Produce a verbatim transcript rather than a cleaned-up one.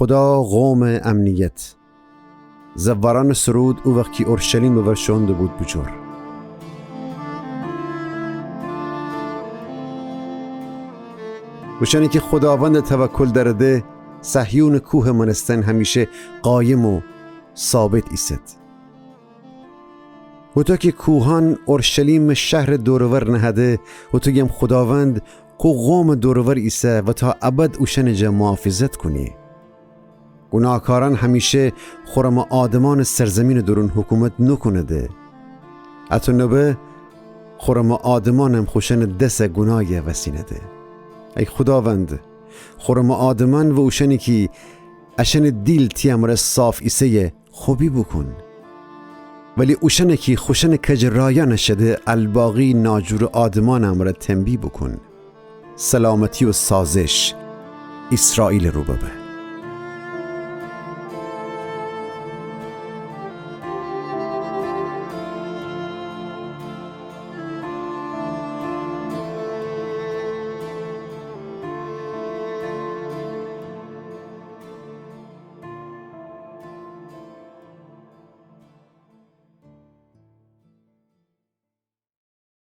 خودا قومٚ امنیت. زوارانٚ سرود او وخت کی اورشلیمٚ ور شوئونده بود بوجور. اوشأنی کی خوداوندٚ توکل دأرده، صهیونٚ کوهٚ مأنستن همیشه قایم و ثابت ایسد. هوطو کی کوهأن اورشلیمٚ شهرٚ دور و ور نهه‌ده، هوطو گم خوداوند خو قومٚ دور و ور ایسه و تا ابد اوشأنٚ جا محافظت کونه. گوناهکارأن همیشه خورمٚ آدمأنٚ سرزیمینٚ دورون حکومت نوکونده. اطو نوبه خورمٚ آدمأنم خوشأنٚ دس گوناهی وسینده. ای خوداوند، خورمٚ آدمأن و اوشأنی کی اشأنٚ دیل تی امرأ صاف ایسه‌یه خوبی بوکون. ولی اوشأنی کی خوشأنٚ کجٚ رایأن شده، الباقی ناجورٚ آدمأنٚ امرأ تنبیه بوکون. سلامتی و سازش ایسرائیلٚ رو ببه.